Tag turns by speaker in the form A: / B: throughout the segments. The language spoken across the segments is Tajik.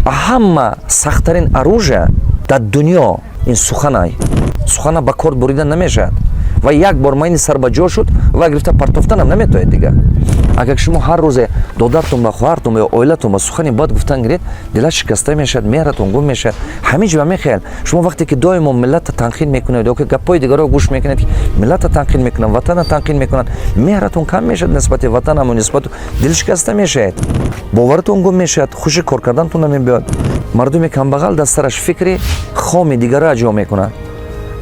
A: Ҳама сахттарин оружие дар дунё ин суханай. Сухана ба кор бурида намешавад ва як бор майни сар ба ҷо шуд ва гирифта партофтанам наметавонед дигар. Агар шумо ҳар рӯзе додартон ба хоҳартон ё оилатон ба сухани бад гуфтан гиред, дилат шикаста мешавад, меҳратон гум мешавад. Ҳамин ҷо мехел шумо вақте ки доимо миллата танқид мекунед ё ки гапҳои дигарро гӯш мекунед, ки миллата танқид мекунанд, ватана танқид мекунанд, меҳратон кам мешавад нисбати ватанаму нисбату дилшикаста мешавед, боваритон гум мешавад, хуши кор кардантон намебиёд. Мардуми камбағал дар сараш фикри хоми дигарро ҷо мекунад.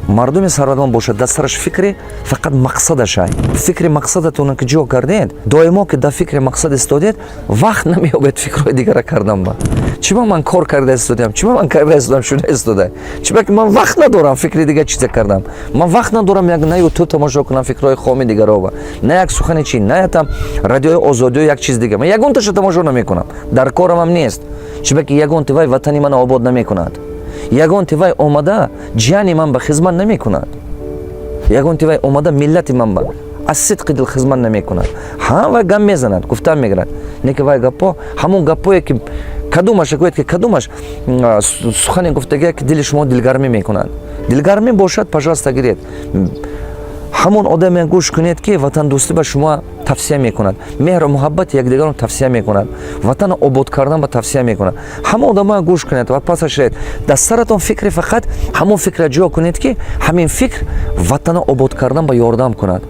A: Мардуми сарватманд бошад, дар сараш фикри фақат мақсадашай. Фикри мақсадатонро ки ҷо кардед, доимо ки дар фикри мақсад истодед, вақт намеёбед фикрҳои дигара кардан. Ба чиба ман кор карда истодиам, чиба ман карда истодам, шуда истода? Чиба ки ман вақт надорам фикри дигар чизе кардам. Ман вақт надорам як на Ютуб тамошо кунам, фикрҳои хоми дигарова, на як сухани чи, на там Радиои Озодиё, як чиз дига. Ман ягонташа тамошо намекунам, дар корамам нест. Чиба ки ягонти вай ватани мана обод намекунад, ягонти вай омада ҷияни ман ба хизмат намекунад, ягонти вай омада миллати ман ба аз сидқи дил хизмат намекунад. Ҳа, вай гап мезанад, гуфтан мегирад, не ки вай гапҳо ҳамон гапҳое ки кадомаш гӯяд, ки кадомаш сухане гуфтагия, ки дили шумо дилгармӣ мекунад. Дилгармӣ бошад, пожалуйста, гиред. Ҳамон одаме гӯш кунед, ки ватандӯстӣ ба шумо тавсия мекунад, меҳру муҳаббати якдигарро тавсия мекунад, ватанро обод кардан ба тавсия мекунад. Ҳамон одамоя гӯш кунед ва пасаш ред. Дар саратон фикри фақат ҳамон фикра ҷо кунед, ки ҳамин фикр ватанро обод кардан ба ёрдам кунад.